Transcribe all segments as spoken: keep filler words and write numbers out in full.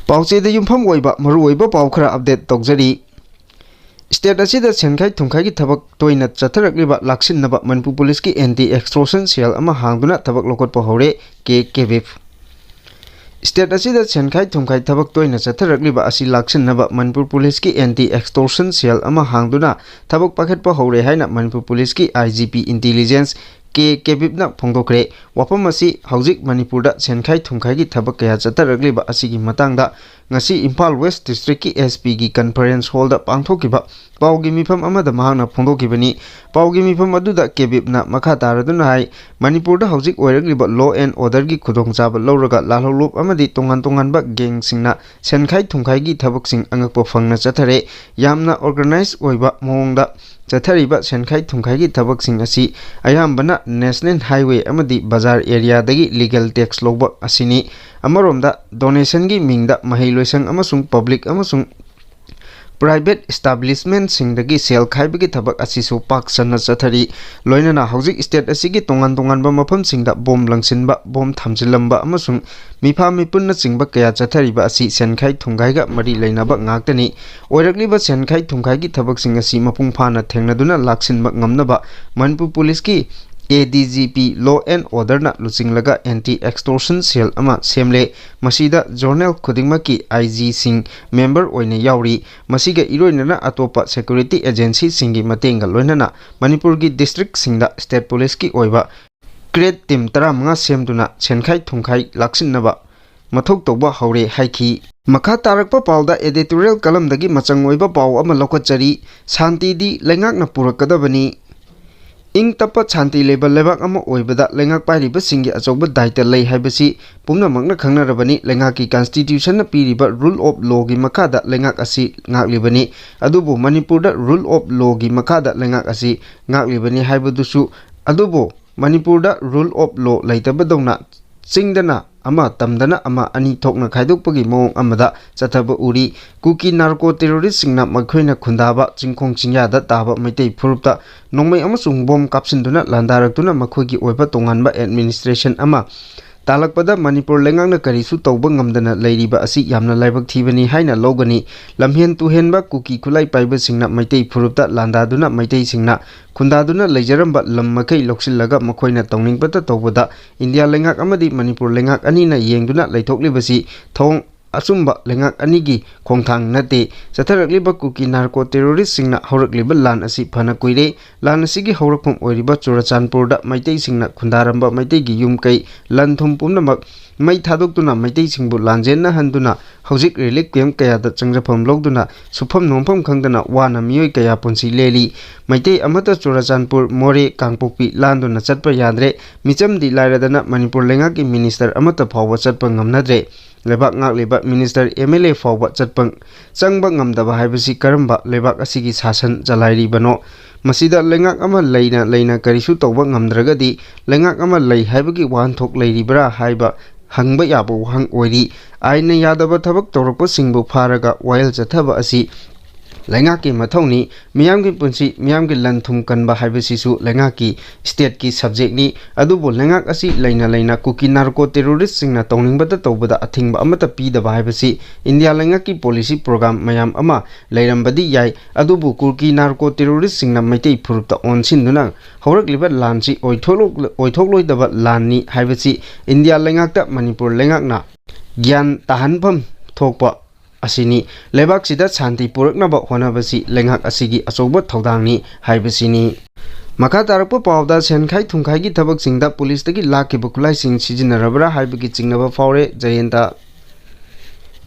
ꯄꯥꯎꯆꯦꯗ ꯌꯨꯝꯐꯝ ꯑꯣꯏꯕ ꯃꯔꯨꯑꯣꯏꯕ ꯄꯥꯎ ꯈꯔ ꯑꯞꯗꯦꯠ ꯇꯧꯖꯔꯤ꯫ ꯁ꯭ꯇꯦꯠ ꯑꯁꯤꯗ ꯁꯦꯟꯈꯥꯏ ꯊꯨꯝꯈꯥꯏꯒꯤ ꯊꯕꯛ ꯇꯣꯏꯅ ꯆꯠꯊꯔꯛꯂꯤꯕ ꯂꯥꯛꯁꯤꯟꯅꯕ ꯃꯅꯤꯄꯨꯔ ꯄꯨꯂꯤꯁꯀꯤ ꯑꯦꯟꯇꯤ ꯑꯦꯛꯁꯇꯣꯔꯁꯟ ꯁꯦꯜ ꯑꯃ ꯍꯥꯡꯗꯨꯅ ꯊꯕꯛ ꯂꯧꯈꯠꯄ ꯍꯧꯔꯦ꯫ ꯀꯦ ꯀꯦꯕꯤꯞ꯫ ꯁ꯭ꯇꯦꯠ ꯑꯁꯤꯗ ꯁꯦꯟꯈꯥꯏ ꯊꯨꯝꯈꯥꯏ ꯊꯕꯛ ꯇꯣꯏꯅ ꯆꯠꯊꯔꯛꯂꯤꯕ ꯑꯁꯤ ꯂꯥꯛꯁꯤꯟꯅꯕ ꯃꯅꯤꯄꯨꯔ ꯄꯨꯂꯤꯁꯀꯤ ꯑꯦꯟꯇꯤ ꯑꯦꯛꯁꯇꯣꯔꯁꯟ ꯁꯦꯜ ꯑꯃ ꯍꯥꯡꯗꯨꯅ ꯊꯕꯛ ꯄꯥꯏꯈꯠꯄ ꯍꯧꯔꯦ ꯍꯥꯏꯅ ꯃꯅꯤꯄꯨꯔ ꯄꯨꯂꯤꯁꯀꯤ ꯑꯥꯏ ꯖꯤ ꯄꯤ ꯏꯟꯇꯤꯂꯤꯖꯦꯟꯁ ꯀꯦ ꯀꯦꯕꯤꯞꯅ ꯐꯣꯡꯗꯣꯛꯈ꯭ꯔꯦ꯫ ꯋꯥꯐꯝ ꯑꯁꯤ ꯍꯧꯖꯤꯛ ꯃꯅꯤꯄꯨꯔꯗ ꯁꯦꯟꯈꯥꯏ ꯊꯨꯝꯈꯥꯏꯒꯤ ꯊꯕꯛ ꯀꯌꯥ ꯆꯠꯊꯔꯛꯂꯤꯕ ꯑꯁꯤꯒꯤ ꯃꯇꯥꯡꯗ ꯉꯁꯤ ꯏꯝꯐꯥꯜ ꯋꯦꯁ ꯗꯤꯁꯇ꯭ꯔꯤꯛꯀꯤ ꯑꯦꯁ ꯄꯤꯒꯤ ꯀꯟꯐꯔꯦꯟꯁ ꯍꯣꯜꯗ ꯄꯥꯡꯊꯣꯛꯈꯤꯕ ꯄꯥꯎꯒꯤ ꯃꯤꯐꯝ ꯑꯃꯗ ꯃꯍꯥꯛꯅ ꯐꯣꯡꯗꯣꯛꯈꯤꯕꯅꯤ꯫ ꯄꯥꯎꯒꯤ ꯃꯤꯐꯝ ꯑꯗꯨꯗ ꯀꯦꯕꯤꯞꯅ ꯃꯈꯥ ꯇꯥꯔꯗꯨꯅ ꯍꯥꯏ, ꯃꯅꯤꯄꯨꯔꯗ ꯍꯧꯖꯤꯛ ꯑꯣꯏꯔꯛꯂꯤꯕ law and orderꯒꯤ ꯈꯨꯗꯣꯡꯆꯥꯕ ꯂꯧꯔꯒ ꯂꯥꯜꯍꯧꯂꯨꯞ ꯑꯃꯗꯤ ꯇꯣꯉꯥꯟ ꯇꯣꯉꯥꯟꯕ ꯒꯦꯡꯁꯤꯡꯅ ꯁꯦꯟꯈꯥꯏ ꯊꯨꯝꯈꯥꯏꯒꯤ ꯊꯕꯛꯁꯤꯡ ꯑꯉꯛꯄ ꯐꯪꯅ ꯆꯠꯊꯔꯦ꯫ ꯌꯥꯝꯅ organized ꯑꯣꯏꯕ ꯃꯑꯣꯡꯗ ꯆꯠꯊꯔꯤꯕ ꯁꯦꯟꯈꯥꯏ ꯊꯨꯝꯈꯥꯏꯒꯤ ꯊꯕꯛꯁꯤꯡ ꯑꯁꯤ ꯑꯌꯥꯝꯕꯅ ꯅꯦꯁꯅꯦꯜ ꯍꯥꯏꯋꯦ ꯑꯃꯗꯤ ꯕꯖꯥꯔ ꯑꯦꯔꯤꯌꯥꯗꯒꯤ ꯂꯤꯒꯦꯜ ꯇꯦꯛꯁ ꯂꯧꯕ ꯑꯁꯤꯅꯤ꯫ ꯑꯃꯔꯣꯝꯗ ꯗꯣꯅꯦꯁꯟꯒꯤ ꯃꯤꯡꯗ ꯃꯍꯩ ꯂꯣꯏꯁꯪ ꯑꯃꯁꯨꯡ ꯄꯕ꯭ꯂꯤꯛ ꯑꯃꯁꯨꯡ ꯄ꯭ꯔꯥꯏꯚꯦꯠ ꯏꯁꯇꯥꯕ꯭ꯂꯤꯁꯃꯦꯟꯁꯤꯡꯗꯒꯤ ꯁꯦꯜ ꯈꯥꯏꯕꯒꯤ ꯊꯕꯛ ꯑꯁꯤꯁꯨ ꯄꯥꯛ ꯁꯟꯅ ꯆꯠꯊꯔꯤ꯫ ꯂꯣꯏꯅꯅ ꯍꯧꯖꯤꯛ ꯁ꯭ꯇꯦꯠ ꯑꯁꯤꯒꯤ ꯇꯣꯉꯥꯟ ꯇꯣꯉꯥꯟꯕ ꯃꯐꯝꯁꯤꯡꯗ ꯕꯣꯝ ꯂꯪꯁꯤꯟꯕ, ꯕꯣꯝ ꯊꯝꯖꯤꯜꯂꯝꯕ ꯑꯃꯁꯨꯡ ꯃꯤꯐꯥ ꯃꯤꯄꯨꯟꯅꯆꯤꯡꯕ ꯀꯌꯥ ꯆꯠꯊꯔꯤꯕ ꯑꯁꯤ ꯁꯦꯟꯈꯥꯏ ꯊꯨꯝꯈꯥꯏꯒ ꯃꯔꯤ ꯂꯩꯅꯕ ꯉꯥꯛꯇꯅꯤ꯫ ꯑꯣꯏꯔꯛꯂꯤꯕ ꯁꯦꯟꯈꯥꯏ ꯊꯨꯝꯈꯥꯏꯒꯤ ꯊꯕꯛꯁꯤꯡ ꯑꯁꯤ ꯃꯄꯨꯡ ꯐꯥꯅ ꯊꯦꯡꯅꯗꯨꯅ ꯂꯥꯛꯁꯤꯟꯕ ꯉꯝꯅꯕ ꯃꯅꯤꯄꯨꯔ ꯄꯨꯂꯤꯁꯀꯤ A D G P law and orderꯅ ꯂꯨꯆꯤꯡꯂꯒ ꯑꯦꯟꯇꯤ ꯑꯦꯛꯁꯇꯣꯔꯁꯟ ꯁꯦꯜ ꯑꯃ ꯁꯦꯝꯂꯦ꯫ ꯃꯁꯤꯗ ꯖꯣꯅꯦꯜ ꯈꯨꯗꯤꯡꯃꯛꯀꯤ ꯑꯥꯏ ꯖꯤꯁꯤꯡ ꯃꯦꯝꯕꯔ ꯑꯣꯏꯅ ꯌꯥꯎꯔꯤ꯫ ꯃꯁꯤꯒ ꯏꯔꯣꯏꯅꯅ ꯑꯇꯣꯞꯄ ꯁꯦꯀ꯭ꯌꯨꯔꯤꯇꯤ ꯑꯦꯖꯦꯟꯁꯤꯁꯤꯡꯒꯤ ꯃꯇꯦꯡꯒ ꯂꯣꯏꯅꯅ ꯃꯅꯤꯄꯨꯔꯒꯤ ꯗꯤꯁꯇ꯭ꯔꯤꯛꯁꯤꯡꯗ ꯁ꯭ꯇꯦꯠ ꯄꯨꯂꯤꯁꯀꯤ ꯑꯣꯏꯕ ꯀ꯭ꯔꯦꯠ ꯇꯤꯝ ꯇꯔꯥꯃꯉꯥ ꯁꯦꯝꯗꯨꯅ ꯁꯦꯟꯈꯥꯏ ꯊꯨꯝꯈꯥꯏ ꯂꯥꯛꯁꯤꯟꯅꯕ ꯃꯊꯧ ꯇꯧꯕ ꯍꯧꯔꯦ ꯍꯥꯏꯈꯤ꯫ ꯃꯈꯥ ꯇꯥꯔꯛꯄ ꯄꯥꯎꯗ editorial columnꯗꯒꯤ ꯃꯆꯪ ꯑꯣꯏꯕ ꯄꯥꯎ ꯑꯃ ꯂꯧꯈꯠꯆꯔꯤ꯫ ꯁꯥꯟꯇꯤꯗꯤ ꯂꯩꯉꯥꯛꯅ ꯄꯨꯔꯛꯀꯗꯕꯅꯤ꯫ ꯏꯪ ꯇꯞꯄ ꯁꯥꯟꯇꯤ ꯂꯩꯕ ꯂꯩꯕꯥꯛ ꯑꯃ ꯑꯣꯏꯕꯗ ꯂꯩꯉꯥꯛ ꯄꯥꯏꯔꯤꯕꯁꯤꯡꯒꯤ ꯑꯆꯧꯕ ꯗꯥꯏꯇ ꯂꯩ ꯍꯥꯏꯕꯁꯤ ꯄꯨꯝꯅꯃꯛꯅ ꯈꯪꯅꯔꯕꯅꯤ꯫ ꯂꯩꯉꯥꯛꯀꯤ constitutionꯅ ꯄꯤꯔꯤꯕ rule of lawꯒꯤ ꯃꯈꯥꯗ ꯂꯩꯉꯥꯛ ꯑꯁꯤ ꯉꯥꯛꯂꯤꯕꯅꯤ꯫ ꯑꯗꯨꯕꯨ ꯃꯅꯤꯄꯨꯔꯗ rule of lawꯒꯤ ꯃꯈꯥꯗ ꯂꯩꯉꯥꯛ ꯑꯁꯤ ꯉꯥꯛꯂꯤꯕꯅꯤ ꯍꯥꯏꯕꯗꯨꯁꯨ, ꯑꯗꯨꯕꯨ ꯃꯅꯤꯄꯨꯔꯗ rule of law ꯂꯩꯇꯕꯗꯧꯅ ꯆꯤꯡꯗꯅ ꯑꯃ, ꯇꯝꯗꯅ ꯑꯃ, ꯑꯅꯤ ꯊꯣꯛꯅ ꯈꯥꯏꯗꯣꯛꯄꯒꯤ ꯃꯑꯣꯡ ꯑꯃꯗ ꯆꯠꯊꯕ ꯎꯔꯤ꯫ ꯀꯨꯀꯤ ꯅꯥꯔꯀꯣ ꯇꯦꯔꯣꯔꯤꯁꯁꯤꯡꯅ ꯃꯈꯣꯏꯅ ꯈꯨꯟꯗꯥꯕ ꯆꯤꯡꯈꯣꯡ ꯆꯤꯡꯌꯥꯗ ꯇꯥꯕ ꯃꯩꯇꯩ ꯐꯨꯔꯨꯞꯇ ꯅꯣꯡꯃꯩ ꯑꯃꯁꯨꯡ ꯕꯣꯝ ꯀꯥꯞꯁꯤꯟꯗꯨꯅ ꯂꯥꯟꯗꯥꯔꯛꯇꯨꯅ ꯃꯈꯣꯏꯒꯤ ꯑꯣꯏꯕ ꯇꯣꯉꯥꯟꯕ administration ꯑꯃ ꯇꯥꯜꯂꯛꯄꯗ ꯃꯅꯤꯄꯨꯔ ꯂꯩꯉꯥꯛꯅ ꯀꯔꯤꯁꯨ ꯇꯧꯕ ꯉꯝꯗꯅ ꯂꯩꯔꯤꯕ ꯑꯁꯤ ꯌꯥꯝꯅ ꯂꯥꯏꯕꯛ ꯊꯤꯕꯅꯤ ꯍꯥꯏꯅ ꯂꯧꯒꯅꯤ꯫ ꯂꯝꯍꯦꯟ ꯇꯨꯍꯦꯟꯕ ꯀꯨꯀꯤ ꯈꯨꯠꯂꯥꯏ ꯄꯥꯏꯕꯁꯤꯡꯅ ꯃꯩꯇꯩ ꯐꯨꯔꯨꯞꯇ ꯂꯥꯟꯗꯥꯗꯨꯅ ꯃꯩꯇꯩꯁꯤꯡꯅ ꯈꯨꯟꯗꯥꯗꯨꯅ ꯂꯩꯖꯔꯝꯕ ꯂꯝ ꯃꯈꯩ ꯂꯧꯁꯤꯜꯂꯒ ꯃꯈꯣꯏꯅ ꯇꯧꯅꯤꯡꯕꯇ ꯇꯧꯕꯗ ꯏꯟꯗꯤꯌꯥ ꯂꯩꯉꯥꯛ ꯑꯃꯗꯤ ꯃꯅꯤꯄꯨꯔ ꯂꯩꯉꯥꯛ ꯑꯅꯤꯅ ꯌꯦꯡꯗꯨꯅ ꯂꯩꯊꯣꯛꯂꯤꯕꯁꯤ ꯊꯧꯑꯣꯡ ꯑꯆꯨꯝꯕ ꯂꯩꯉꯥꯛ ꯑꯅꯤꯒꯤ ꯈꯣꯡꯊꯥꯡ ꯅꯠꯇꯦ꯫ ꯆꯠꯊꯔꯛꯂꯤꯕ ꯀꯨꯀꯤ ꯅꯥꯔꯀꯣ ꯇꯦꯔꯣꯔꯤꯁꯁꯤꯡꯅ ꯍꯧꯔꯛꯂꯤꯕ ꯂꯥꯟ ꯑꯁꯤ ꯐꯅ ꯀꯨꯏꯔꯦ꯫ ꯂꯥꯟ ꯑꯁꯤꯒꯤ ꯍꯧꯔꯛꯐꯝ ꯑꯣꯏꯔꯤꯕ ꯆꯨꯔꯆꯥꯟꯄꯨꯔꯗ ꯃꯩꯇꯩꯁꯤꯡꯅ ꯈꯨꯟꯗꯥꯔꯝꯕ ꯃꯩꯇꯩꯒꯤ ꯌꯨꯝ ꯀꯩ ꯂꯟ ꯊꯨꯝ ꯄꯨꯝꯅꯃꯛ ꯃꯩ ꯊꯥꯗꯣꯛꯇꯨꯅ ꯃꯩꯇꯩꯁꯤꯡꯕꯨ ꯂꯥꯟꯖꯦꯟꯅꯍꯟꯗꯨꯅ ꯍꯧꯖꯤꯛ ꯔꯤꯂꯤꯐ ꯀꯦꯝꯞ ꯀꯌꯥꯗ ꯆꯪꯖꯐꯝ ꯂꯧꯗꯨꯅ ꯁꯨꯐꯝ ꯅꯣꯝꯐꯝ ꯈꯪꯗꯅ ꯋꯥꯅ ꯃꯤꯑꯣꯏ ꯀꯌꯥ ꯄꯨꯟꯁꯤ ꯂꯦꯜꯂꯤ꯫ ꯃꯩꯇꯩ ꯑꯃꯠꯇ ꯆꯨꯔꯆꯥꯟꯄꯨꯔ, ꯃꯣꯔꯦ, ꯀꯥꯡꯄꯣꯛꯄꯤ ꯂꯥꯟꯗꯨꯅ ꯆꯠꯄ ꯌꯥꯗ꯭ꯔꯦ꯫ ꯃꯤꯆꯝꯗꯤ ꯂꯥꯏꯔꯗꯅ ꯃꯅꯤꯄꯨꯔ ꯂꯩꯉꯥꯛꯀꯤ ꯃꯤꯅꯤꯁꯇꯔ ꯑꯃꯠꯇ ꯐꯥꯎꯕ ꯆꯠꯄ ꯉꯝꯅꯗ꯭ꯔꯦ꯫ ꯂꯩꯕꯥꯛ ꯉꯥꯛꯂꯤꯕ ꯃꯤꯅꯤꯁꯇꯔ, ꯑꯦꯝ ꯑꯦꯜ ꯑꯦ ꯐꯥꯎꯕ ꯆꯠꯄ, ꯆꯪꯕ ꯉꯝꯗꯕ ꯍꯥꯏꯕꯁꯤ ꯀꯔꯝꯕ ꯂꯩꯕꯥꯛ ꯑꯁꯤꯒꯤ ꯁꯥꯁꯟ ꯆꯂꯥꯏꯔꯤꯕꯅꯣ? ꯃꯁꯤꯗ ꯂꯩꯉꯥꯛ ꯑꯃ ꯂꯩꯅ ꯂꯩꯅ ꯀꯔꯤꯁꯨ ꯇꯧꯕ ꯉꯝꯗ꯭ꯔꯒꯗꯤ ꯂꯩꯉꯥꯛ ꯑꯃ ꯂꯩ ꯍꯥꯏꯕꯒꯤ ꯋꯥꯍꯟꯊꯣꯛ ꯂꯩꯔꯤꯕ꯭ꯔꯥ ꯍꯥꯏꯕ ꯍꯪꯕ ꯌꯥꯕ ꯋꯥꯍꯪ ꯑꯣꯏꯔꯤ꯫ ꯑꯥꯏꯟꯅ ꯌꯥꯗꯕ ꯊꯕꯛ ꯇꯧꯔꯛꯄꯁꯤꯡꯕꯨ ꯐꯥꯔꯒ ꯋꯥꯌꯦꯜ ꯆꯠꯊꯕ ꯑꯁꯤ ꯂꯩꯉꯥꯛꯀꯤ ꯃꯊꯧꯅꯤ꯫ ꯃꯤꯌꯥꯝꯒꯤ ꯄꯨꯟꯁꯤ, ꯃꯤꯌꯥꯝꯒꯤ ꯂꯟ ꯊꯨꯝ ꯀꯟꯕ ꯍꯥꯏꯕꯁꯤꯁꯨ ꯂꯩꯉꯥꯛꯀꯤ, ꯁ꯭ꯇꯦꯠꯀꯤ ꯁꯕꯖꯦꯛꯅꯤ꯫ ꯑꯗꯨꯕꯨ ꯂꯩꯉꯥꯛ ꯑꯁꯤ ꯂꯩꯅ ꯂꯩꯅ ꯀꯨꯀꯤ ꯅꯥꯔꯀꯣ ꯇꯦꯔꯣꯔꯤꯁꯁꯤꯡꯅ ꯇꯧꯅꯤꯡꯕꯇ ꯇꯧꯕꯗ ꯑꯊꯤꯡꯕ ꯑꯃꯠꯇ ꯄꯤꯗꯕ ꯍꯥꯏꯕꯁꯤ ꯏꯟꯗꯤꯌꯥ ꯂꯩꯉꯥꯛꯀꯤ ꯄꯣꯂꯤꯁꯤ ꯄ꯭ꯔꯣꯒ꯭ꯔꯥꯝ ꯃꯌꯥꯝ ꯑꯃ ꯂꯩꯔꯝꯕꯗꯤ ꯌꯥꯏ꯫ ꯑꯗꯨꯕꯨ ꯀꯨꯀꯤ ꯅꯥꯔꯀꯣ ꯇꯦꯔꯣꯔꯤꯁꯁꯤꯡꯅ ꯃꯩꯇꯩ ꯐꯨꯔꯨꯞꯇ ꯑꯣꯟꯁꯤꯟꯗꯨꯅ ꯍꯧꯔꯛꯂꯤꯕ ꯂꯥꯟꯁꯤ ꯑꯣꯏꯊꯣꯛꯂꯣꯛ-, ꯑꯣꯏꯊꯣꯛꯂꯣꯏꯗꯕ ꯂꯥꯟꯅꯤ ꯍꯥꯏꯕꯁꯤ ꯏꯟꯗꯤꯌꯥ ꯂꯩꯉꯥꯛꯇ ꯃꯅꯤꯄꯨꯔ ꯂꯩꯉꯥꯛꯅ ꯒ꯭ꯌꯥꯟ ꯇꯥꯍꯟꯐꯝ ꯊꯣꯛꯄ ꯑꯁꯤꯅꯤ꯫ ꯂꯩꯕꯥꯛꯁꯤꯗ ꯁꯥꯟꯇꯤ ꯄꯨꯔꯛꯅꯕ ꯍꯣꯠꯅꯕꯁꯤ ꯂꯩꯉꯥꯛ ꯑꯁꯤꯒꯤ ꯑꯆꯧꯕ ꯊꯧꯗꯥꯡꯅꯤ ꯍꯥꯏꯕꯁꯤꯅꯤ꯫ ꯃꯈꯥ ꯇꯥꯔꯛꯄ ꯄꯥꯎꯗ ꯁꯦꯟꯈꯥꯏ ꯊꯨꯝꯈꯥꯏꯒꯤ ꯊꯕꯛꯁꯤꯡꯗ ꯄꯨꯂꯤꯁꯇꯒꯤ ꯂꯥꯛꯈꯤꯕ ꯈꯨꯠꯂꯥꯏꯁꯤꯡ ꯁꯤꯖꯤꯟꯅꯔꯕ꯭ꯔꯥ ꯍꯥꯏꯕꯒꯤ ꯆꯤꯡꯅꯕ ꯐꯥꯎꯔꯦ꯫ ꯖꯌꯦꯟꯇ꯫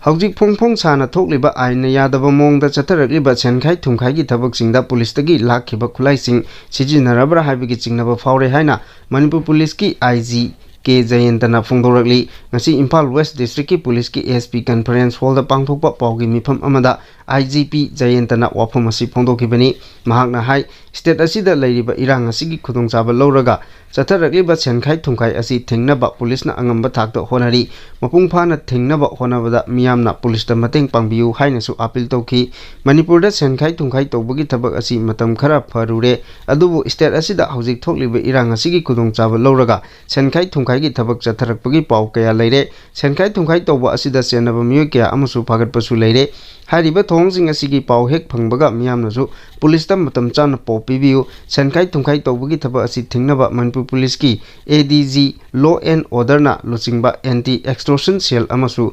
ꯍꯧꯖꯤꯛ ꯐꯣꯡ ꯐꯣꯡ ꯁꯥꯅ ꯊꯣꯛꯂꯤꯕ ꯑꯥꯏꯟꯅ ꯌꯥꯗꯕ ꯃꯑꯣꯡꯗ ꯆꯠꯊꯔꯛꯂꯤꯕ ꯁꯦꯟꯈꯥꯏ ꯊꯨꯝꯈꯥꯏꯒꯤ ꯊꯕꯛꯁꯤꯡꯗ ꯄꯨꯂꯤꯁꯇꯒꯤ ꯂꯥꯛꯈꯤꯕ ꯈꯨꯠꯂꯥꯏꯁꯤꯡ ꯁꯤꯖꯤꯟꯅꯔꯕ꯭ꯔꯥ ꯍꯥꯏꯕꯒꯤ ꯆꯤꯡꯅꯕ ꯐꯥꯎꯔꯦ ꯍꯥꯏꯅ ꯃꯅꯤꯄꯨꯔ ꯄꯨꯂꯤꯁꯀꯤ ꯑꯥꯏ ꯖꯤ ꯀꯦ ꯖꯌꯦꯟꯇꯅ ꯐꯣꯡꯗꯣꯔꯛꯂꯤ꯫ ꯉꯁꯤ ꯏꯝꯐꯥꯜ ꯋꯦꯁ ꯗꯤꯁꯇ꯭ꯔꯤꯛꯀꯤ ꯄꯨꯂꯤꯁꯀꯤ ꯑꯦꯁ ꯄꯤ ꯀꯟꯐꯔꯦꯟꯁ ꯍꯣꯜꯗ ꯄꯥꯡꯊꯣꯛꯄ ꯄꯥꯎꯒꯤ ꯃꯤꯐꯝ ꯑꯃꯗ ꯑꯥꯏ ꯖꯤ ꯄꯤ ꯖꯌꯦꯟꯇꯅ ꯋꯥꯐꯝ ꯑꯁꯤ ꯐꯣꯡꯗꯣꯛꯈꯤꯕꯅꯤ꯫ ꯃꯍꯥꯛꯅ ꯍꯥꯏ, ꯁ꯭ꯇꯦꯠ ꯑꯁꯤꯗ ꯂꯩꯔꯤꯕ ꯏꯔꯥꯡ ꯑꯁꯤꯒꯤ ꯈꯨꯗꯣꯡꯆꯥꯕ ꯂꯧꯔꯒ ꯆꯠꯊꯔꯛꯂꯤꯕ ꯁꯦꯟꯈꯥꯏ ꯊꯨꯝꯈꯥꯏ ꯑꯁꯤ ꯊꯤꯡꯅꯕ ꯄꯨꯂꯤꯁꯅ ꯑꯉꯝꯕ ꯊꯥꯛꯇ ꯍꯣꯠꯅꯔꯤ꯫ ꯃꯄꯨꯡ ꯐꯥꯅ ꯊꯤꯡꯅꯕ ꯍꯣꯠꯅꯕꯗ ꯃꯤꯌꯥꯝꯅ ꯄꯨꯂꯤꯁꯇ ꯃꯇꯦꯡ ꯄꯥꯡꯕꯤꯌꯨ ꯍꯥꯏꯅꯁꯨ ꯑꯥꯄꯤꯜ ꯇꯧꯈꯤ꯫ ꯃꯅꯤꯄꯨꯔꯗ ꯁꯦꯟꯈꯥꯏ ꯊꯨꯝꯈꯥꯏ ꯇꯧꯕꯒꯤ ꯊꯕꯛ ꯑꯁꯤ ꯃꯇꯝ ꯈꯔ ꯐꯔꯨꯔꯦ, ꯑꯗꯨꯕꯨ ꯁ꯭ꯇꯦꯠ ꯑꯁꯤꯗ ꯍꯧꯖꯤꯛ ꯊꯣꯛꯂꯤꯕ ꯏꯔꯥꯡ ꯑꯁꯤꯒꯤ ꯈꯨꯗꯣꯡꯆꯥꯕ ꯂꯧꯔꯒ ꯁꯦꯟꯈꯥꯏ ꯊꯨꯝꯈꯥꯏ ꯒꯤ ꯊꯕꯛ ꯆꯠꯊꯔꯛꯄꯒꯤ ꯄꯥꯎ ꯀꯌꯥ ꯂꯩꯔꯦ꯫ ꯁꯦꯟꯈꯥꯏ ꯊꯨꯝꯈꯥꯏ ꯇꯧꯕ ꯑꯁꯤꯗ ꯆꯦꯟꯅꯕ ꯃꯤꯑꯣꯏ ꯀꯌꯥ ꯑꯃꯁꯨ ꯐꯥꯒꯠꯄꯁꯨ ꯂꯩꯔꯦ꯫ ꯍꯥꯏꯔꯤꯕ ꯊꯧꯑꯣꯡꯁꯤꯡ ꯑꯁꯤꯒꯤ ꯄꯥꯎ ꯍꯦꯛ ꯐꯪꯕꯒ ꯃꯤꯌꯥꯝꯅꯁꯨ ꯄꯨꯂꯤꯁꯇ ꯃꯇꯝ ꯆꯥꯅ ꯄꯥꯎ ꯄꯤꯕꯤꯌꯨ꯫ ꯁꯦꯟꯈꯥꯏ ꯊꯨꯝꯈꯥꯏ ꯇꯧꯕꯒꯤ ꯊꯕꯛ ꯑꯁꯤ ꯊꯤꯡꯅꯕ ꯃꯅꯤꯄꯨꯔ ꯄꯨꯂꯤꯁꯀꯤ A D G Law and Order ꯅ ꯂꯨꯆꯤꯡꯕ Anti Extortion Cell ꯑꯃꯁꯨ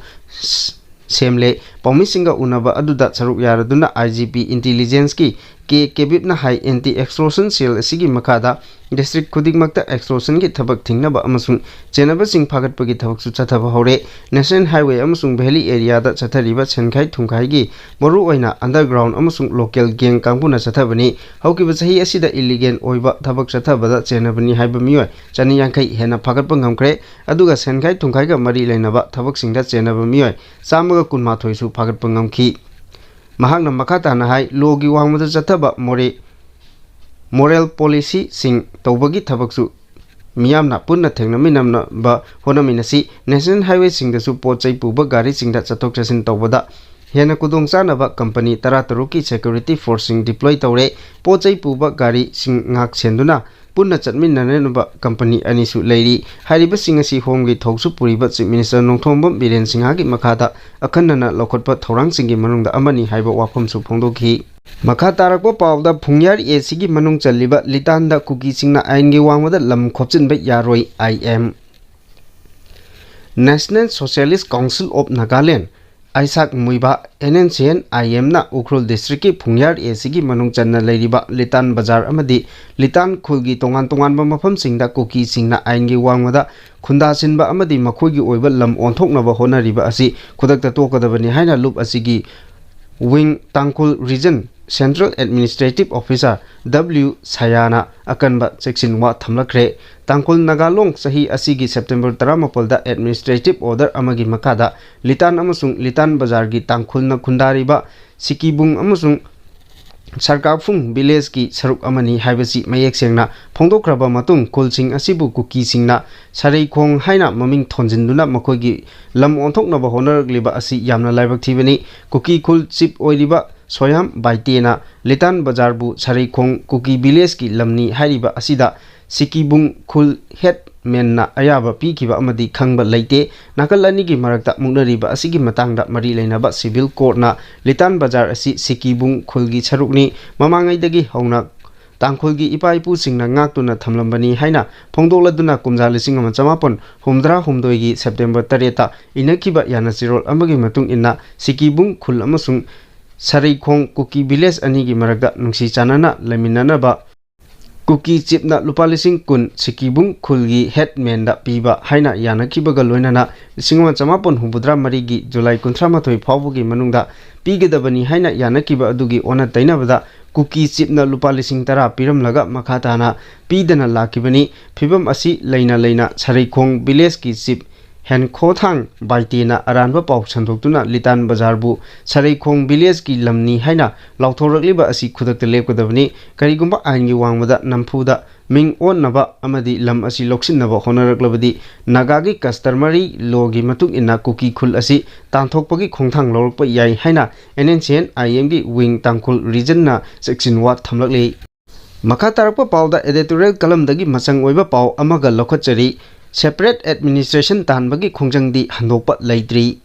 ꯁꯦꯝꯂꯦ꯫ ꯄꯥꯎꯃꯤꯁꯤꯡꯒ ꯎꯅꯕ ꯑꯗꯨꯗ ꯁꯔꯨꯛ ꯌꯥꯔꯗꯨꯅ I G P Intelligence ꯀꯤ K ꯀꯦꯕꯤꯞꯅ ꯍꯥꯏ, Anti Extortion Cell ꯑꯁꯤꯒꯤ ꯃꯈꯥꯗ district ꯈꯨꯗꯤꯡꯃꯛꯇ extortion ꯒꯤ ꯊꯕꯛ ꯊꯤꯡꯅꯕ ꯑꯃꯁꯨꯡ ꯆꯦꯟꯅꯕꯁꯤꯡ ꯐꯥꯒꯠꯄꯒꯤ ꯊꯕꯛꯁꯨ ꯆꯠꯊꯕ ꯍꯧꯔꯦ꯫ National Highway ꯑꯃꯁꯨꯡ Valley Area ꯗ ꯆꯠꯊꯔꯤꯕ ꯁꯦꯟꯈꯥꯏ ꯊꯨꯝꯈꯥꯏꯒꯤ ꯃꯔꯨꯑꯣꯏꯅ underground ꯑꯃꯁꯨꯡ local gang ꯀꯥꯡꯕꯨꯅ ꯆꯠꯊꯕꯅꯤ꯫ ꯍꯧꯈꯤꯕ ꯆꯍꯤ ꯑꯁꯤꯗ illegal ꯑꯣꯏꯕ ꯊꯕꯛ ꯆꯠꯊꯕꯗ ꯆꯦꯟꯅꯕꯅꯤ ꯍꯥꯏꯕ ꯃꯤꯑꯣꯏ ꯆꯅꯤ ꯌꯥꯡꯈꯩ ꯍꯦꯟꯅ ꯐꯥꯒꯠꯄ ꯉꯝꯈ꯭ꯔꯦ꯫ ꯑꯗꯨꯒ ꯁꯦꯟꯈꯥꯏ ꯊꯨꯝꯈꯥꯏꯒ ꯃꯔꯤ ꯂꯩꯅꯕ ꯊꯕꯛꯁꯤꯡꯗ ꯆꯦꯟꯅꯕ ꯃꯤꯑꯣꯏ ꯆꯥꯝꯃꯒ ꯀꯨꯟꯃꯥꯊꯣꯏꯁꯨ ꯐꯥꯒꯠꯄ ꯉꯝꯈꯤ꯫ ꯃꯍꯥꯛꯅ ꯃꯈꯥ ꯇꯥꯅ ꯍꯥꯏ, law ꯒꯤ ꯋꯥꯡꯃꯗ ꯆꯠꯊꯕ ꯃꯣꯔꯦ-, moral policy ꯁꯤꯡ ꯇꯧꯕꯒꯤ ꯊꯕꯛꯁꯨ ꯃꯤꯌꯥꯝꯅ ꯄꯨꯟꯅ ꯊꯦꯡꯅꯃꯤꯟꯅꯅꯕ ꯍꯣꯠꯅꯃꯤꯟꯅꯁꯤ꯫ National Highway ꯁꯤꯡꯗꯁꯨ ꯄꯣꯠ ꯆꯩ ꯄꯨꯕ ꯒꯥꯔꯤꯁꯤꯡꯗ ꯆꯠꯊꯣꯛ ꯆꯠꯁꯤꯟ ꯇꯧꯕꯗ ꯍꯦꯟꯅ ꯈꯨꯗꯣꯡ ꯆꯥꯅꯕ company ꯇꯔꯥꯇꯔꯨꯛꯀꯤ security force ꯁꯤꯡ deploy ꯇꯧꯔꯦ꯫ ꯄꯣꯠ ꯆꯩ ꯄꯨꯕ ꯒꯥꯔꯤꯁꯤꯡ ꯉꯥꯛ ꯁꯦꯟꯗꯨꯅ ꯄꯨꯟꯅ ꯆꯠꯃꯤꯟꯅꯅꯕ company ꯑꯅꯤꯁꯨ ꯂꯩꯔꯤ꯫ ꯍꯥꯏꯔꯤꯕꯁꯤꯡ ꯑꯁꯤ ꯍꯣꯝꯒꯤ ꯊꯧꯁꯨ ꯄꯨꯔꯤꯕ Chief Minister ꯅꯣꯡꯊꯣꯝꯕꯝ ꯕꯤꯔꯦꯟ ꯁꯤꯡꯍꯒꯤ ꯃꯈꯥꯗ ꯑꯈꯟꯅꯅ ꯂꯧꯈꯠꯄ ꯊꯧꯔꯥꯡꯁꯤꯡꯒꯤ ꯃꯅꯨꯡꯗ ꯑꯃꯅꯤ ꯍꯥꯏꯕ ꯋꯥꯐꯝꯁꯨ ꯐꯣꯡꯗꯣꯛꯈꯤ꯫ ꯃꯈꯥ ꯇꯥꯔꯛꯄ ꯄꯥꯎꯗ, ꯐꯨꯡꯌꯥꯔ A C ꯒꯤ ꯃꯅꯨꯡ ꯆꯜꯂꯤꯕ ꯂꯤꯇꯥꯟꯗ ꯀꯨꯀꯤꯁꯤꯡꯅ ꯑꯥꯏꯟꯒꯤ ꯋꯥꯡꯃꯗ ꯂꯝ ꯈꯣꯞꯆꯤꯟꯕ ꯌꯥꯔꯣꯏ, I M꯫ National Socialist Council of Nagaland, ꯑꯥꯏꯁꯥꯛ ꯃꯨꯏꯕꯥ, N N C N I M ꯅ ꯎꯈ꯭ꯔꯨꯜ district ꯀꯤ ꯐꯨꯡꯌꯥꯔ A C ꯒꯤ ꯃꯅꯨꯡ ꯆꯟꯅ ꯂꯩꯔꯤꯕ ꯂꯤꯇꯥꯟ ꯕꯖꯥꯔ ꯑꯃꯗꯤ ꯂꯤꯇꯥꯟ ꯈꯨꯜꯒꯤ ꯇꯣꯉꯥꯟ ꯇꯣꯉꯥꯟꯕ ꯃꯐꯝꯁꯤꯡꯗ ꯀꯨꯀꯤꯁꯤꯡꯅ ꯑꯥꯏꯟꯒꯤ ꯋꯥꯡꯃꯗ ꯈꯨꯟꯗꯥꯁꯤꯟꯕ ꯑꯃꯗꯤ ꯃꯈꯣꯏꯒꯤ ꯑꯣꯏꯕ ꯂꯝ ꯑꯣꯟꯊꯣꯛꯅꯕ ꯍꯣꯠꯅꯔꯤꯕ ꯑꯁꯤ ꯈꯨꯗꯛꯇ ꯇꯣꯛꯀꯗꯕꯅꯤ ꯍꯥꯏꯅ ꯂꯨꯞ ꯑꯁꯤꯒꯤ wing ꯇꯥꯡꯈꯨꯜ region Central Administrative Officer W ꯁꯌꯥꯅ ꯑꯀꯟꯕ ꯆꯦꯛꯁꯤꯟ ꯋꯥ ꯊꯝꯂꯛꯈ꯭ꯔꯦ꯫ ꯇꯥꯡꯈꯨꯜ ꯅꯥꯒꯥ ꯂꯣꯡ ꯆꯍꯤ ꯑꯁꯤꯒꯤ September ꯇꯔꯥꯃꯥꯄꯜꯗ administrative order ꯑꯃꯒꯤ ꯃꯈꯥꯗ ꯂꯤꯇꯥꯟ ꯑꯃꯁꯨꯡ ꯂꯤꯇꯥꯟ ꯕꯖꯥꯔꯒꯤ ꯇꯥꯡꯈꯨꯜꯅ ꯈꯨꯟꯗꯥꯔꯤꯕ ꯁꯤꯀꯤꯕꯨꯡ ꯑꯃꯁꯨꯡ ꯁꯔꯀꯥꯐꯨꯡ village ꯀꯤ ꯁꯔꯨꯛ ꯑꯃꯅꯤ ꯍꯥꯏꯕꯁꯤ ꯃꯌꯦꯛ ꯁꯦꯡꯅ ꯐꯣꯡꯗꯣꯛꯈ꯭ꯔꯕ ꯃꯇꯨꯡ, ꯈꯨꯜꯁꯤꯡ ꯑꯁꯤꯕꯨ ꯀꯨꯀꯤꯁꯤꯡꯅ ꯁꯔꯩꯈꯣꯡ ꯍꯥꯏꯅ ꯃꯃꯤꯡ ꯊꯣꯟꯖꯤꯟꯗꯨꯅ ꯃꯈꯣꯏꯒꯤ ꯂꯝ ꯑꯣꯟꯊꯣꯛꯅꯕ ꯍꯣꯠꯅꯔꯛꯂꯤꯕ ꯑꯁꯤ ꯌꯥꯝꯅ ꯂꯥꯏꯕꯛ ꯊꯤꯕꯅꯤ꯫ ꯀꯨꯀꯤ ꯈꯨꯜ chief ꯑꯣꯏꯔꯤꯕ ꯁꯣꯌꯥꯝ ꯕꯥꯏꯇꯦꯅ ꯂꯤꯇꯥꯟ ꯕꯖꯥꯔꯕꯨ ꯁꯔꯩꯈꯣꯡ ꯀꯨꯀꯤ village ꯀꯤ ꯂꯝꯅꯤ ꯍꯥꯏꯔꯤꯕ ꯑꯁꯤꯗ ꯁꯤꯀꯤꯕꯨꯡ ꯈꯨꯜ ꯍꯦꯠꯃꯦꯟꯅ ꯑꯌꯥꯕ ꯄꯤꯈꯤꯕ ꯑꯃꯗꯤ ꯈꯪꯕ ꯂꯩꯇꯦ꯫ ꯅꯥꯀꯜ ꯑꯅꯤꯒꯤ ꯃꯔꯛꯇ ꯃꯨꯛꯅꯔꯤꯕ ꯑꯁꯤꯒꯤ ꯃꯇꯥꯡꯗ ꯃꯔꯤ ꯂꯩꯅꯕ ꯁꯤꯚꯤꯜ ꯀꯣꯔꯠꯅ ꯂꯤꯇꯥꯟ ꯕꯖꯥꯔ ꯑꯁꯤ ꯁꯤꯀꯤꯕꯨꯡ ꯈꯨꯜꯒꯤ ꯁꯔꯨꯛꯅꯤ, ꯃꯃꯥꯡꯉꯩꯗꯒꯤ ꯍꯧꯅ ꯇꯥꯡꯈꯨꯜꯒꯤ ꯏꯄꯥ ꯏꯄꯨꯁꯤꯡꯅ ꯉꯥꯛꯇꯨꯅ ꯊꯝꯂꯝꯕꯅꯤ ꯍꯥꯏꯅ ꯐꯣꯡꯗꯣꯛꯂꯗꯨꯅ ꯀꯨꯝꯖꯥ ꯂꯤꯁꯤꯡ ꯑꯃ ꯆꯃꯥꯄꯟ ꯍꯨꯝꯐꯨꯇꯔꯥ ꯍꯨꯝꯗꯣꯏꯒꯤ ꯁꯦꯞꯇꯦꯝꯕꯔ ꯇꯔꯦꯠꯇ ꯏꯅꯈꯤꯕ ꯌꯥꯅꯆꯦꯔꯣꯜ ꯑꯃꯒꯤ ꯃꯇꯨꯡ ꯏꯟꯅ ꯁꯤꯀꯤꯕꯨꯡ ꯈꯨꯜ ꯑꯃꯁꯨꯡ ꯁꯔꯩꯈꯣꯡ ꯀꯨꯀꯤ ꯚꯤꯂꯦꯖ ꯑꯅꯤꯒꯤ ꯃꯔꯛꯇ ꯅꯨꯡꯁꯤ ꯆꯥꯟꯅꯅ ꯂꯩꯃꯤꯟꯅꯅꯕ ꯀꯨꯀꯤ ꯆꯤꯞꯅ ꯂꯨꯄꯥ ꯂꯤꯁꯤꯡ ꯀꯨꯟ ꯁꯤꯀꯤꯕꯨꯡ ꯈꯨꯜꯒꯤ ꯍꯦꯠꯃꯦꯟꯗ ꯄꯤꯕ ꯍꯥꯏꯅ ꯌꯥꯅꯈꯤꯕꯒ ꯂꯣꯏꯅꯅ ꯂꯤꯁꯤꯡ ꯑꯃ ꯆꯃꯥꯄꯟ ꯍꯨꯝꯐꯨꯇꯔꯥ ꯃꯔꯤꯒꯤ ꯖꯨꯂꯥꯏ ꯀꯨꯟꯊ꯭ꯔꯥ ꯃꯥꯊꯣꯏ ꯐꯥꯎꯕꯒꯤ ꯃꯅꯨꯡꯗ ꯄꯤꯒꯗꯕꯅꯤ ꯍꯥꯏꯅ ꯌꯥꯅꯈꯤꯕ ꯑꯗꯨꯒꯤ ꯑꯣꯟꯅ ꯇꯩꯅꯕꯗ ꯀꯨꯀꯤ ꯆꯤꯞꯅ ꯂꯨꯄꯥ ꯂꯤꯁꯤꯡ ꯇꯔꯥ ꯄꯤꯔꯝꯂꯒ ꯃꯈꯥ ꯇꯥꯅ ꯄꯤꯗꯅ ꯂꯥꯛꯈꯤꯕꯅꯤ꯫ ꯐꯤꯕꯝ ꯑꯁꯤ ꯂꯩꯅ ꯂꯩꯅ ꯁꯔꯩꯈꯣꯡ ꯚꯤꯂꯦꯖꯀꯤ ꯆꯤꯞ ꯍꯦꯟꯈꯣꯊꯥꯡ ꯕꯥꯏꯇꯦꯅ ꯑꯔꯥꯟꯕ ꯄꯥꯎ ꯁꯟꯗꯣꯛꯇꯨꯅ ꯂꯤꯇꯥꯟ ꯕꯖꯥꯔꯕꯨ ꯁꯔꯩꯈꯣꯡ ꯚꯤꯂꯦꯖꯀꯤ ꯂꯝꯅꯤ ꯍꯥꯏꯅ ꯂꯥꯎꯊꯣꯔꯛꯂꯤꯕ ꯑꯁꯤ ꯈꯨꯗꯛꯇ ꯂꯦꯞꯀꯗꯕꯅꯤ꯫ ꯀꯔꯤꯒꯨꯝꯕ ꯑꯥꯏꯟꯒꯤ ꯋꯥꯡꯃꯗ ꯅꯝꯐꯨꯗ ꯃꯤꯡ ꯑꯣꯟꯅꯕ ꯑꯃꯗꯤ ꯂꯝ ꯑꯁꯤ ꯂꯧꯁꯤꯟꯅꯕ ꯍꯣꯠꯅꯔꯛꯂꯕꯗꯤ ꯅꯥꯒꯥꯒꯤ customary lawꯒꯤ ꯃꯇꯨꯡ ꯏꯟꯅ ꯀꯨꯀꯤ ꯈꯨꯜ ꯑꯁꯤ ꯇꯥꯟꯊꯣꯛꯄꯒꯤ ꯈꯣꯡꯊꯥꯡ ꯂꯧꯔꯛꯄ ꯌꯥꯏ ꯍꯥꯏꯅ N N C N I Mꯒꯤ wing ꯇꯥꯡꯈꯨꯜ regionꯅ ꯆꯦꯛꯁꯤꯟꯋꯥ ꯊꯝꯂꯛꯂꯤ꯫ ꯃꯈꯥ ꯇꯥꯔꯛꯄ ꯄꯥꯎꯗ editorial columnꯗꯒꯤ ꯃꯆꯪ ꯑꯣꯏꯕ ꯄꯥꯎ ꯑꯃꯒ ꯂꯧꯈꯠꯆꯔꯤ꯫ Separate administration ꯇꯥꯟꯕꯒꯤ ꯈꯣꯡꯖꯪꯗꯤ ꯍꯟꯗꯣꯛꯄ ꯂꯩꯇ꯭ꯔꯤ꯫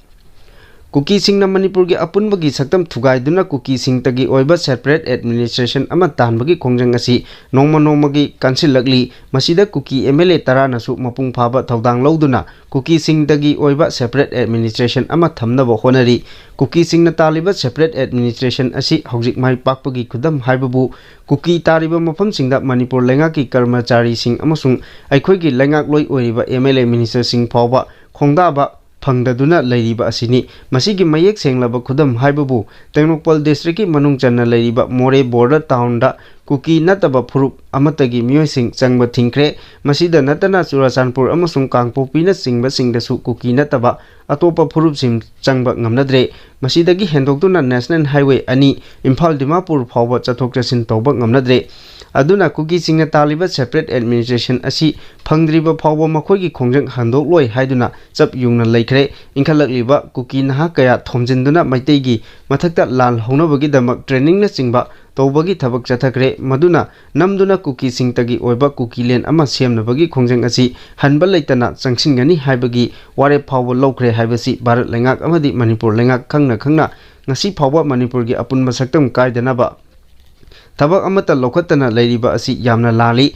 ꯀꯨꯀꯤꯁꯤꯡꯅ ꯃꯅꯤꯄꯨꯔꯒꯤ ꯑꯄꯨꯟꯕꯒꯤ ꯁꯛꯇꯝ ꯊꯨꯒꯥꯏꯗꯨꯅ ꯀꯨꯀꯤꯁꯤꯡꯇꯒꯤ ꯑꯣꯏꯕ separate administration ꯑꯃ ꯇꯥꯟꯕꯒꯤ ꯈꯣꯡꯖꯪ ꯑꯁꯤ ꯅꯣꯡꯃ ꯅꯣꯡꯃꯒꯤ ꯀꯟꯁꯤꯜꯂꯛꯂꯤ꯫ ꯃꯁꯤꯗ ꯀꯨꯀꯤ M L A ꯇꯔꯥꯅꯁꯨ ꯃꯄꯨꯡ ꯐꯥꯕ ꯊꯧꯗꯥꯡ ꯂꯧꯗꯨꯅ ꯀꯨꯀꯤꯁꯤꯡꯇꯒꯤ ꯑꯣꯏꯕ separate administration ꯑꯃ ꯊꯝꯅꯕ ꯍꯣꯠꯅꯔꯤ꯫ ꯀꯨꯀꯤꯁꯤꯡꯅ ꯇꯥꯜꯂꯤꯕ separate administration ꯑꯁꯤ ꯍꯧꯖꯤꯛ ꯃꯥꯏ ꯄꯥꯛꯄꯒꯤ ꯈꯨꯗꯝ ꯍꯥꯏꯕꯕꯨ ꯀꯨꯀꯤ ꯇꯥꯔꯤꯕ ꯃꯐꯝꯁꯤꯡꯗ ꯃꯅꯤꯄꯨꯔ ꯂꯩꯉꯥꯛꯀꯤ ꯀꯔꯃꯆꯥꯔꯤꯁꯤꯡ ꯑꯃꯁꯨꯡ ꯑꯩꯈꯣꯏꯒꯤ ꯂꯩꯉꯥꯛꯂꯣꯏ ꯑꯣꯏꯔꯤꯕ M L A ministerꯁꯤꯡ ꯐꯥꯎꯕ ꯈꯣꯡꯗꯥꯕ ꯐꯪꯗꯗꯨꯅ ꯂꯩꯔꯤꯕ ꯑꯁꯤꯅꯤ꯫ ꯃꯁꯤꯒꯤ ꯃꯌꯦꯛ ꯁꯦꯡꯂꯕ ꯈꯨꯗꯝ ꯍꯥꯏꯕꯕꯨ ꯇꯦꯡꯅꯧꯄꯜ districtꯀꯤ ꯃꯅꯨꯡ ꯆꯟꯅ ꯂꯩꯔꯤꯕ ꯃꯣꯔꯦ border townꯗ ꯀꯨꯀꯤ ꯅꯠꯇꯕ ꯐꯨꯔꯨꯞ ꯑꯃꯠꯇꯒꯤ ꯃꯤꯑꯣꯏꯁꯤꯡ ꯆꯪꯕ ꯊꯤꯡꯈ꯭ꯔꯦ꯫ ꯃꯁꯤꯗ ꯅꯠꯇꯅ ꯆꯨꯔꯥꯆꯥꯟꯄꯨꯔ ꯑꯃꯁꯨꯡ ꯀꯥꯡꯄꯣꯛꯄꯤꯅꯆꯤꯡꯕꯁꯤꯡꯗꯁꯨ ꯀꯨꯀꯤ ꯅꯠꯇꯕ ꯑꯇꯣꯞꯄ ꯐꯨꯔꯨꯞꯁꯤꯡ ꯆꯪꯕ ꯉꯝꯅꯗ꯭ꯔꯦ꯫ ꯃꯁꯤꯗꯒꯤ ꯍꯦꯟꯗꯣꯛꯇꯨꯅ National Highway ꯑꯅꯤ ꯏꯝꯐꯥꯜ ꯗꯤꯃꯥꯄꯨꯔ ꯐꯥꯎꯕ ꯆꯠꯊꯣꯛ ꯆꯠꯁꯤꯟ ꯇꯧꯕ ꯉꯝꯅꯗ꯭ꯔꯦ꯫ ꯑꯗꯨꯅ ꯀꯨꯀꯤꯁꯤꯡꯅ ꯇꯥꯜꯂꯤꯕ separate administration ꯑꯁꯤ ꯐꯪꯗ꯭ꯔꯤꯕ ꯐꯥꯎꯕ ꯃꯈꯣꯏꯒꯤ ꯈꯣꯡꯖꯪ ꯍꯟꯗꯣꯛꯂꯣꯏ ꯍꯥꯏꯗꯨꯅ ꯆꯞ ꯌꯨꯡꯅ ꯂꯩꯈ꯭ꯔꯦ꯫ ꯏꯟꯈꯠꯂꯛꯂꯤꯕ ꯀꯨꯀꯤ ꯅꯍꯥ ꯀꯌꯥ ꯊꯣꯝꯖꯤꯟꯗꯨꯅ ꯃꯩꯇꯩꯒꯤ ꯃꯊꯛꯇ ꯂꯥꯟ ꯍꯧꯅꯕꯒꯤꯗꯃꯛ trainingꯅꯆꯤꯡꯕ ꯇꯧꯕꯒꯤ ꯊꯕꯛ ꯆꯠꯊꯈ꯭ꯔꯦ꯫ ꯃꯗꯨꯅ ꯅꯝꯗꯨꯅ ꯀꯨꯀꯤꯁꯤꯡꯇꯒꯤ ꯑꯣꯏꯕ ꯀꯨꯀꯤꯂꯦꯟ ꯑꯃ ꯁꯦꯝꯅꯕꯒꯤ ꯈꯣꯡꯖꯪ ꯑꯁꯤ ꯍꯟꯕ ꯂꯩꯇꯅ ꯆꯪꯁꯤꯟꯒꯅꯤ ꯍꯥꯏꯕꯒꯤ ꯋꯥꯔꯦꯞ ꯐꯥꯎꯕ ꯂꯧꯈ꯭ꯔꯦ ꯍꯥꯏꯕꯁꯤ ꯚꯥꯔꯠ ꯂꯩꯉꯥꯛ ꯑꯃꯗꯤ ꯃꯅꯤꯄꯨꯔ ꯂꯩꯉꯥꯛ ꯈꯪꯅ ꯈꯪꯅ ꯉꯁꯤ ꯐꯥꯎꯕ ꯃꯅꯤꯄꯨꯔꯒꯤ ꯑꯄꯨꯟꯕ ꯁꯛꯇꯝ ꯀꯥꯏꯗꯅꯕ ꯊꯕꯛ ꯑꯃꯠꯇ ꯂꯧꯈꯠꯇꯅ ꯂꯩꯔꯤꯕ ꯑꯁꯤ ꯌꯥꯝꯅ ꯂꯥꯜꯂꯤ꯫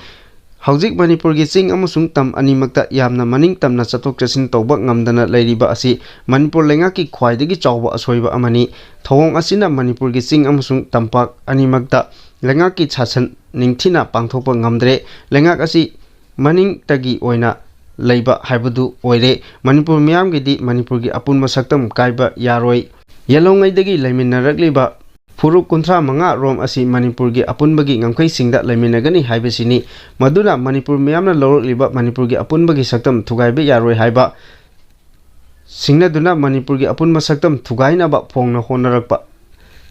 ꯍꯧꯖꯤꯛ ꯃꯅꯤꯄꯨꯔꯒꯤ ꯆꯤꯡ ꯑꯃꯁꯨꯡ ꯇꯝ ꯑꯅꯤꯃꯛꯇ ꯌꯥꯝꯅ ꯃꯅꯤꯡ ꯇꯝꯅ ꯆꯠꯊꯣꯛ ꯆꯠꯁꯤꯟ ꯇꯧꯕ ꯉꯝꯗꯅ ꯂꯩꯔꯤꯕ ꯑꯁꯤ ꯃꯅꯤꯄꯨꯔ ꯂꯩꯉꯥꯛꯀꯤ ꯈ꯭ꯋꯥꯏꯗꯒꯤ ꯆꯥꯎꯕ ꯑꯁꯣꯏꯕ ꯑꯃꯅꯤ꯫ ꯊꯧꯑꯣꯡ ꯑꯁꯤꯅ ꯃꯅꯤꯄꯨꯔꯒꯤ ꯆꯤꯡ ꯑꯃꯁꯨꯡ ꯇꯝꯄꯥꯛ ꯑꯅꯤꯃꯛꯇ ꯂꯩꯉꯥꯛꯀꯤ ꯁꯥꯁꯟ ꯅꯤꯡꯊꯤꯅ ꯄꯥꯡꯊꯣꯛꯄ ꯉꯝꯗ꯭ꯔꯦ꯫ ꯂꯩꯉꯥꯛ ꯑꯁꯤ ꯃꯅꯤꯡꯇꯒꯤ ꯑꯣꯏꯅ ꯂꯩꯕ ꯍꯥꯏꯕꯗꯨ ꯑꯣꯏꯔꯦ꯫ ꯃꯅꯤꯄꯨꯔ ꯃꯤꯌꯥꯝꯒꯤꯗꯤ ꯃꯅꯤꯄꯨꯔꯒꯤ ꯑꯄꯨꯟꯕ ꯁꯛꯇꯝ ꯀꯥꯏꯕ ꯌꯥꯔꯣꯏ꯫ ꯌꯦꯜꯍꯧꯉꯩꯗꯒꯤ ꯂꯩꯃꯤꯟꯅꯔꯛꯂꯤꯕ ꯐꯨꯔꯨꯞ ꯀꯨꯟꯊ꯭ꯔꯥ ꯃꯉꯥ ꯔꯣꯝ ꯑꯁꯤ ꯃꯅꯤꯄꯨꯔꯒꯤ ꯑꯄꯨꯟꯕꯒꯤ ꯉꯝꯈꯩꯁꯤꯡꯗ ꯂꯩꯃꯤꯟꯅꯒꯅꯤ ꯍꯥꯏꯕꯁꯤꯅꯤ꯫ ꯃꯗꯨꯅ ꯃꯅꯤꯄꯨꯔ ꯃꯤꯌꯥꯝꯅ ꯂꯧꯔꯛꯂꯤꯕ ꯃꯅꯤꯄꯨꯔꯒꯤ ꯑꯄꯨꯟꯕꯒꯤ ꯁꯛꯇꯝ ꯊꯨꯒꯥꯏꯕ ꯌꯥꯔꯣꯏ ꯍꯥꯏꯕ ꯁꯤꯡꯅꯗꯨꯅ ꯃꯅꯤꯄꯨꯔꯒꯤ ꯑꯄꯨꯟꯕ ꯁꯛꯇꯝ ꯊꯨꯒꯥꯏꯅꯕ ꯐꯣꯡꯅ ꯍꯣꯠꯅꯔꯛꯄ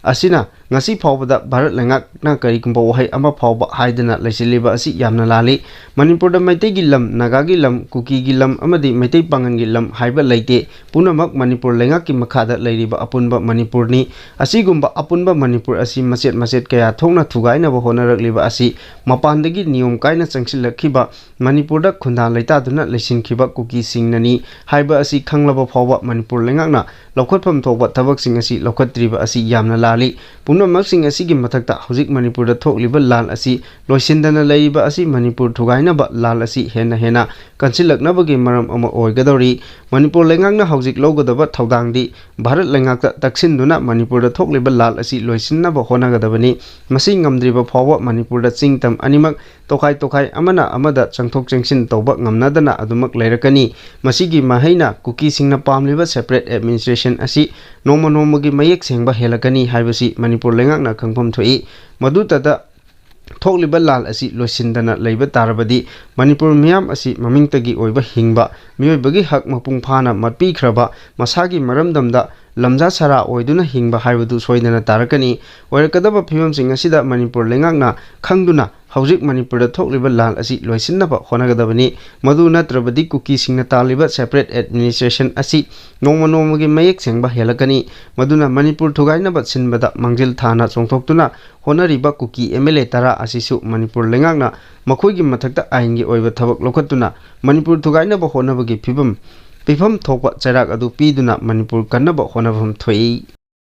ꯑꯁꯤꯅ ꯉꯁꯤ ꯐꯥꯎꯕꯗ ꯚꯥꯔꯠ ꯂꯩꯉꯥꯛꯅ ꯀꯔꯤꯒꯨꯝꯕ ꯋꯥꯍꯩ ꯑꯃ ꯐꯥꯎꯕ ꯍꯥꯏꯗꯅ ꯂꯩꯁꯤꯜꯂꯤꯕ ꯑꯁꯤ ꯌꯥꯝꯅ ꯂꯥꯜꯂꯤ꯫ ꯃꯅꯤꯄꯨꯔꯗ ꯃꯩꯇꯩꯒꯤ ꯂꯝ, ꯅꯥꯒꯥꯒꯤ ꯂꯝ, ꯀꯨꯀꯤꯒꯤ ꯂꯝ ꯑꯃꯗꯤ ꯃꯩꯇꯩ ꯄꯥꯉꯟꯒꯤ ꯂꯝ ꯍꯥꯏꯕ ꯂꯩꯇꯦ꯫ ꯄꯨꯝꯅꯃꯛ ꯃꯅꯤꯄꯨꯔ ꯂꯩꯉꯥꯛꯀꯤ ꯃꯈꯥꯗ ꯂꯩꯔꯤꯕ ꯑꯄꯨꯟꯕ ꯃꯅꯤꯄꯨꯔꯅꯤ꯫ ꯑꯁꯤꯒꯨꯝꯕ ꯑꯄꯨꯟꯕ ꯃꯅꯤꯄꯨꯔ ꯑꯁꯤ ꯃꯆꯦꯠ ꯃꯆꯦꯠ ꯀꯌꯥ ꯊꯣꯛꯅ ꯊꯨꯒꯥꯏꯅꯕ ꯍꯣꯠꯅꯔꯛꯂꯤꯕ ꯑꯁꯤ ꯃꯄꯥꯟꯗꯒꯤ ꯅꯤꯌꯣꯝ ꯀꯥꯏꯅ ꯆꯪꯁꯤꯜꯂꯛꯈꯤꯕ ꯃꯅꯤꯄꯨꯔꯗ ꯈꯨꯟꯗꯥ ꯂꯩꯇꯥꯗꯨꯅ ꯂꯩꯁꯤꯟꯈꯤꯕ ꯀꯨꯀꯤꯁꯤꯡꯅꯅꯤ ꯍꯥꯏꯕ ꯑꯁꯤ ꯈꯪꯂꯕ ꯐꯥꯎꯕ ꯃꯅꯤꯄꯨꯔ ꯂꯩꯉꯥꯛꯅ ꯂꯧꯈꯠꯐꯝ ꯊꯣꯛꯄ ꯊꯕꯛꯁꯤꯡ ꯑꯁꯤ ꯂꯧꯈꯠꯇ꯭ꯔꯤꯕ ꯑꯁꯤ ꯌꯥꯝꯅ ꯂꯥꯜꯂꯤ꯫ ꯄꯨꯝꯅꯃꯛꯁꯤꯡ ꯑꯁꯤꯒꯤ ꯃꯊꯛꯇ ꯍꯧꯖꯤꯛ ꯃꯅꯤꯄꯨꯔꯗ ꯊꯣꯛꯂꯤꯕ ꯂꯥꯜ ꯑꯁꯤ ꯂꯣꯏꯁꯤꯟꯗꯅ ꯂꯩꯔꯤꯕ ꯑꯁꯤ ꯃꯅꯤꯄꯨꯔ ꯊꯨꯒꯥꯏꯅꯕ ꯂꯥꯜ ꯑꯁꯤ ꯍꯦꯟꯅ ꯍꯦꯟꯅ ꯀꯟꯁꯤꯜꯂꯛꯅꯕꯒꯤ ꯃꯔꯝ ꯑꯃ ꯑꯣꯏꯒꯗꯧꯔꯤ꯫ ꯃꯅꯤꯄꯨꯔ ꯂꯩꯉꯥꯛꯅ ꯍꯧꯖꯤꯛ ꯂꯧꯒꯗꯕ ꯊꯧꯗꯥꯡꯗꯤ ꯚꯥꯔꯠ ꯂꯩꯉꯥꯛꯇ ꯇꯛꯁꯤꯟꯗꯨꯅ ꯃꯅꯤꯄꯨꯔꯗ ꯊꯣꯛꯂꯤꯕ ꯂꯥꯜ ꯑꯁꯤ ꯂꯣꯏꯁꯤꯟꯅꯕ ꯍꯣꯠꯅꯒꯗꯕꯅꯤ꯫ ꯃꯁꯤ ꯉꯝꯗ꯭ꯔꯤꯕ ꯐꯥꯎꯕ ꯃꯅꯤꯄꯨꯔꯗ ꯆꯤꯡ ꯇꯝ ꯑꯅꯤꯃꯛ ꯇꯣꯈꯥꯏ ꯇꯣꯈꯥꯏ ꯑꯃꯅ ꯑꯃꯗ ꯆꯪꯊꯣꯛ ꯆꯪꯁꯤꯟ ꯇꯧꯕ ꯉꯝꯅꯗꯅ ꯑꯗꯨꯃꯛ ꯂꯩꯔꯛꯀꯅꯤ꯫ ꯃꯁꯤꯒꯤ ꯃꯍꯩꯅ ꯀꯨꯀꯤꯁꯤꯡꯅ ꯄꯥꯝꯂꯤꯕ separate administration ꯑꯁꯤ ꯅꯣꯡꯃ ꯅꯣꯡꯃꯒꯤ ꯃꯌꯦꯛ ꯁꯦꯡꯕ ꯍꯦꯜꯂꯛꯀꯅꯤ ꯍꯥꯏꯕꯁꯤ ꯃꯅꯤꯄꯨꯔ ꯂꯩꯉꯥꯛꯅ ꯈꯪꯐꯝ ꯊꯣꯛꯏ꯫ ꯃꯗꯨꯇꯗ ꯊꯣꯛꯂꯤꯕ ꯂꯥꯜ ꯑꯁꯤ ꯂꯣꯏꯁꯤꯟꯗꯅ ꯂꯩꯕ ꯇꯥꯔꯕꯗꯤ ꯃꯅꯤꯄꯨꯔ ꯃꯤꯌꯥꯝ ꯑꯁꯤ ꯃꯃꯤꯡꯇꯒꯤ ꯑꯣꯏꯕ ꯍꯤꯡꯕ, ꯃꯤꯑꯣꯏꯕꯒꯤ ꯍꯛ ꯃꯄꯨꯡ ꯐꯥꯅ ꯃꯠꯄꯤꯈ꯭ꯔꯕ, ꯃꯁꯥꯒꯤ ꯃꯔꯝꯗꯝꯗ ꯂꯝꯖꯥ ꯁꯔꯥ ꯑꯣꯏꯗꯨꯅ ꯍꯤꯡꯕ ꯍꯥꯏꯕꯗꯨ ꯁꯣꯏꯗꯅ ꯇꯥꯔꯛꯀꯅꯤ꯫ ꯑꯣꯏꯔꯛꯀꯗꯕ ꯐꯤꯕꯝꯁꯤꯡ ꯑꯁꯤꯗ ꯃꯅꯤꯄꯨꯔ ꯂꯩꯉꯥꯛꯅ ꯈꯪꯗꯨꯅ ꯍꯧꯖꯤꯛ ꯃꯅꯤꯄꯨꯔꯗ ꯊꯣꯛꯂꯤꯕ ꯂꯥꯟ ꯑꯁꯤ ꯂꯣꯏꯁꯤꯟꯅꯕ ꯍꯣꯠꯅꯒꯗꯕꯅꯤ꯫ ꯃꯗꯨ ꯅꯠꯇ꯭ꯔꯕꯗꯤ ꯀꯨꯀꯤꯁꯤꯡꯅ ꯇꯥꯜꯂꯤꯕ separate administration ꯑꯁꯤ ꯅꯣꯡꯃ ꯅꯣꯡꯃꯒꯤ ꯃꯌꯦꯛ ꯁꯦꯡꯕ ꯍꯦꯜꯂꯛꯀꯅꯤ꯫ ꯃꯗꯨꯅ ꯃꯅꯤꯄꯨꯔ ꯊꯨꯒꯥꯏꯅꯕ ꯁꯤꯟꯕꯗ ꯃꯥꯡꯖꯤꯜ ꯊꯥꯅ ꯆꯣꯡꯊꯣꯛꯇꯨꯅ ꯍꯣꯠꯅꯔꯤꯕ ꯀꯨꯀꯤ M L A ꯇꯔꯥ ꯑꯁꯤꯁꯨ ꯃꯅꯤꯄꯨꯔ ꯂꯩꯉꯥꯛꯅ ꯃꯈꯣꯏꯒꯤ ꯃꯊꯛꯇ ꯑꯥꯏꯟꯒꯤ ꯑꯣꯏꯕ ꯊꯕꯛ ꯂꯧꯈꯠꯇꯨꯅ ꯃꯅꯤꯄꯨꯔ ꯊꯨꯒꯥꯏꯅꯕ ꯍꯣꯠꯅꯕꯒꯤ ꯐꯤꯕꯝ, ꯄꯤꯐꯝ ꯊꯣꯛꯄ ꯆꯩꯔꯥꯛ ꯑꯗꯨ ꯄꯤꯗꯨꯅ ꯃꯅꯤꯄꯨꯔ ꯀꯟꯅꯕ ꯍꯣꯠꯅꯐꯝ ꯊꯣꯛꯏ꯫